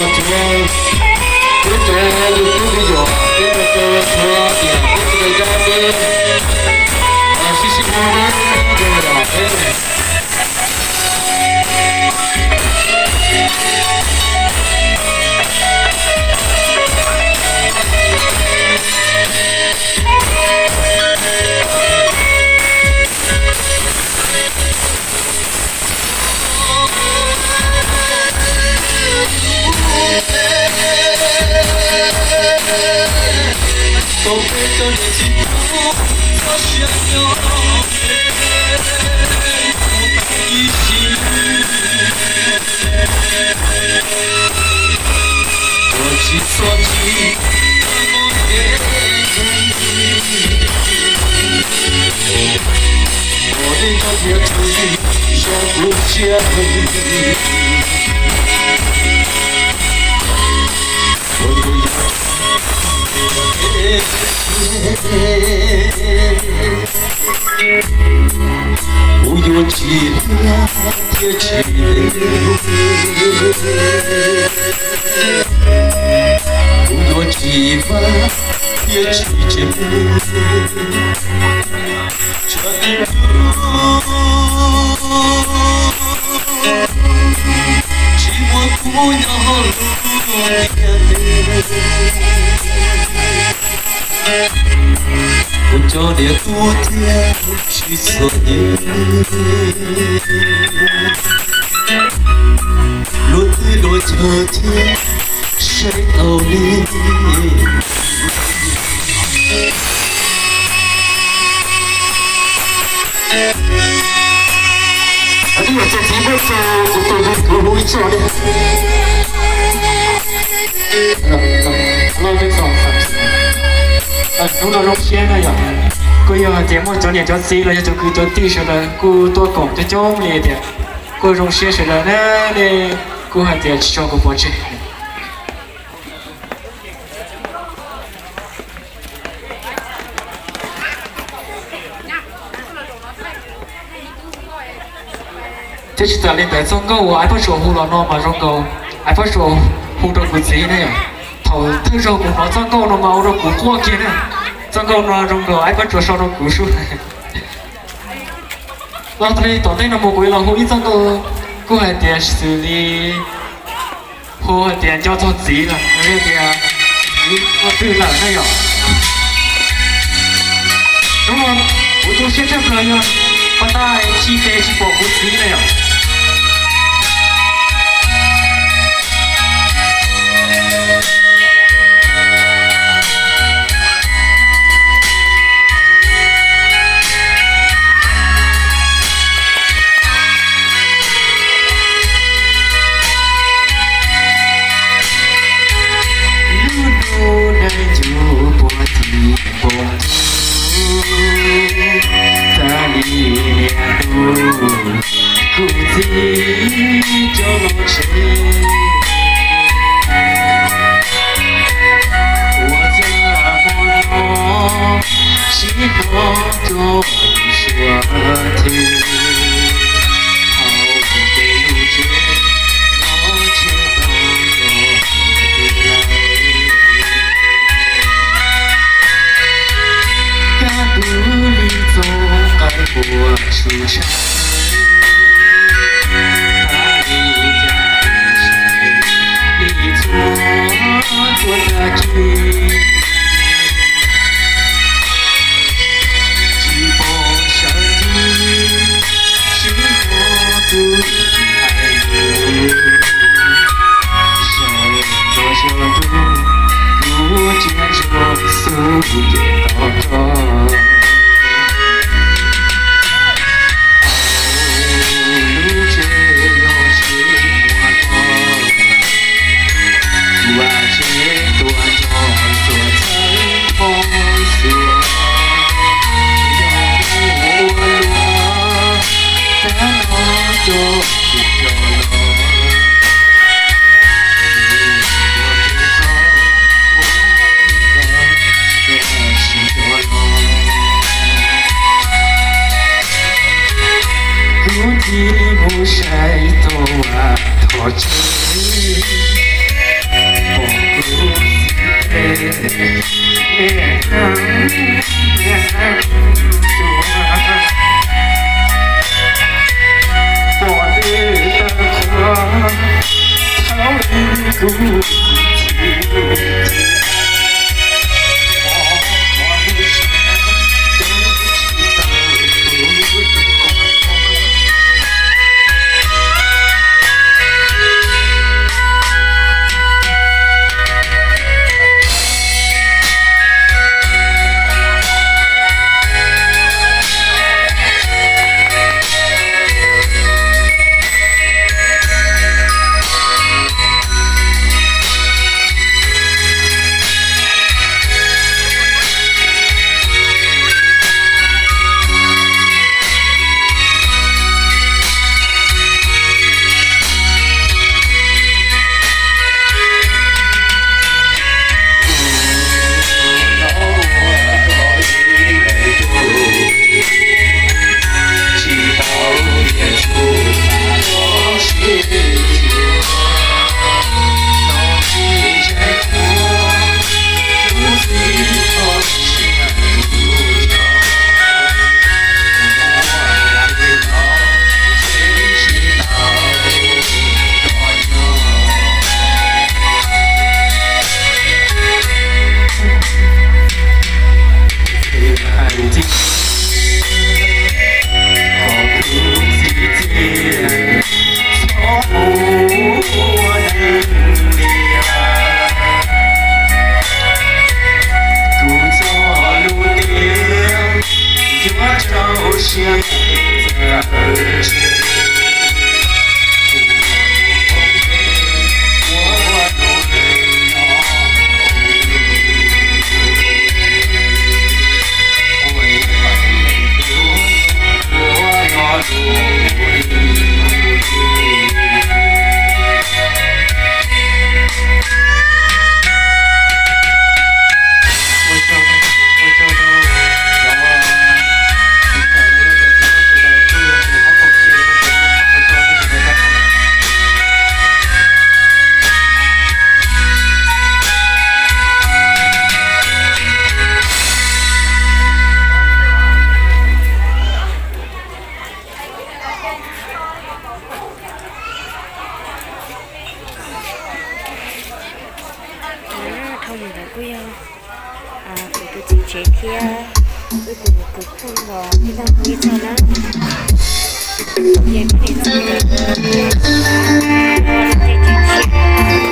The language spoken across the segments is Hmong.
txhua tub cov YouTube video, peb rau rau txhua tiam peb tsis tau coj peb sib sib hlub, peb Tau peb cov niam txiv tub txoj sia nyob ib sim, ua tsis txhob txwm mus kev, ua nej cov niam txiv zoo kuv siab. Kuv yuav tsis hlub thiab tsis, kuv yuav tsis vaj thiab tsis tsev. Tsam tib tug tsis muaj kuv nyob hauv lub ntiaj teb. Kuv cov niam tub thiab tsis txom nyem, luag twb luag chaw thiab saib tau li. Hnub no zoo siab na yom, kuj yog hais tias muaj cov niam cov txiv los yog cov kwv cov tij sawv daws kuj tuaj koom coob coob li tias kuj zoo siab sawv daws na, nej kuj hais tias tsis tso kuv pov tseg. Thiab tsis tas li ntawd, txoj nkauj uas Aiv Pob Tsuas hu los no mas zoo nkaus Aiv Pob Tsuas hu rau kuv txiv ne yom. Thaum thawj zaug kuv hnov txoj nkauj no mas ua rau kuv quaj kiag na. Txoj nkauj no zoo nkaus Aiv Pob Tsuas sau rau kuv sub. Los txog li tom ntej no mus kuv yuav los hu ib txoj nkauj kuj hais tias xws li hu hais tias nco txog txiv lawm, tias txiv ua twg lawm na yom. Hnub no kuv tu siab tshaj plaws yog pab tab tsis tes tsis pom kuv txiv na yom. Lub hnub dawb ncuv puag tim npoo ntug, txawm li niam ntuj kuv txiv coj los tsev. Ua cas hmo no sib hnov rau suav thwj, hauv peb lub tsev no tshiab tau nrog lawm. Kaj ntug li txoj nqaij puas tsuj tshaj, tag li cas li txhua txhua tag kis, tsis pom sawv ncig sib hnov tus hais lus, sawv ntxov sawv ntuj kuv cia ntsoov xub ntiag tau koj. Lub tsev yog tsev muag tog, vaj tsev tuaj nrog xuas txhawb phob xuas, yog kuv ua luaj tag no coj kuv coj los. Kuv tig mus saib tau vaj thoj tswb, pom kuv txiv pem niam neeg niam neeg tuag, pom nws taw qhuav thaum li kuv txiv. Dhau mus ntawd kuj yog kuv tus txiv tsev thiab wb tus kwv phooj los peb leeg hu ib txog na. Ces peb niam txiv ntawd ua tej tsev tshiab.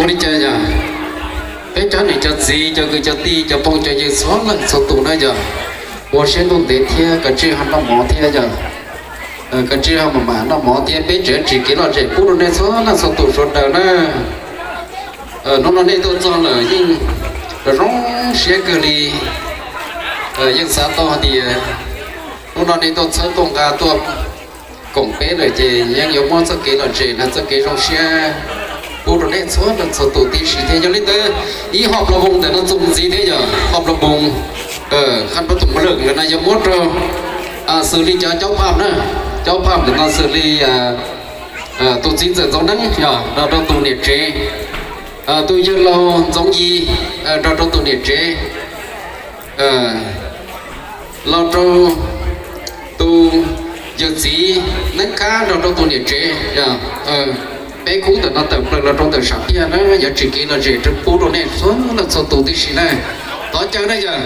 Ua li cas yog peb cov niam cov txiv, cov kwv cov tij, cov phooj cov ywg txhua leej txhua tus na yog, ua siab ntuj ntev thiab koj tsis ho noj mov thiab yog, koj tsis ho mam mam noj mov thiab, peb tseem tsis kev lom zem pub rau nej txhua leej txhua tus sawv daws na. Hnub no nej tuaj txog lawm yeej zoo siab kawg li. Yeej xav tau hais tias hnub no nej tuaj txhawb tuaj nqa tuaj koom peb lawm ces yeej yuav muab txoj kev lom zem los txoj kev zoo siab pub rau nej txhua leej txhua tus tib si thiab. Yog li ntawd ib hom plaub moos ntawm no txuas mus ntxiv thiab yog hom plaub moos, hab pab tus mab lawm no yuav muab rau xws li cov caub phaj na, caub phaj ntawm no xws li tus txiv ntxawm Ntxoov Neeb yog nrog rau tus niam tsev, tus yawg laus Ntxoov Yi nrog rau tus niam tsev, los rau tus yawg txiv Neeb Kab nrog rau tus niam tsev. Peb khub ntawm no tawm plaws los rau ntawm sam phiaj na, yuav tsis kev lom zem rau pub rau nej txhua leej txhua tus tib si na. Thov caw na yog.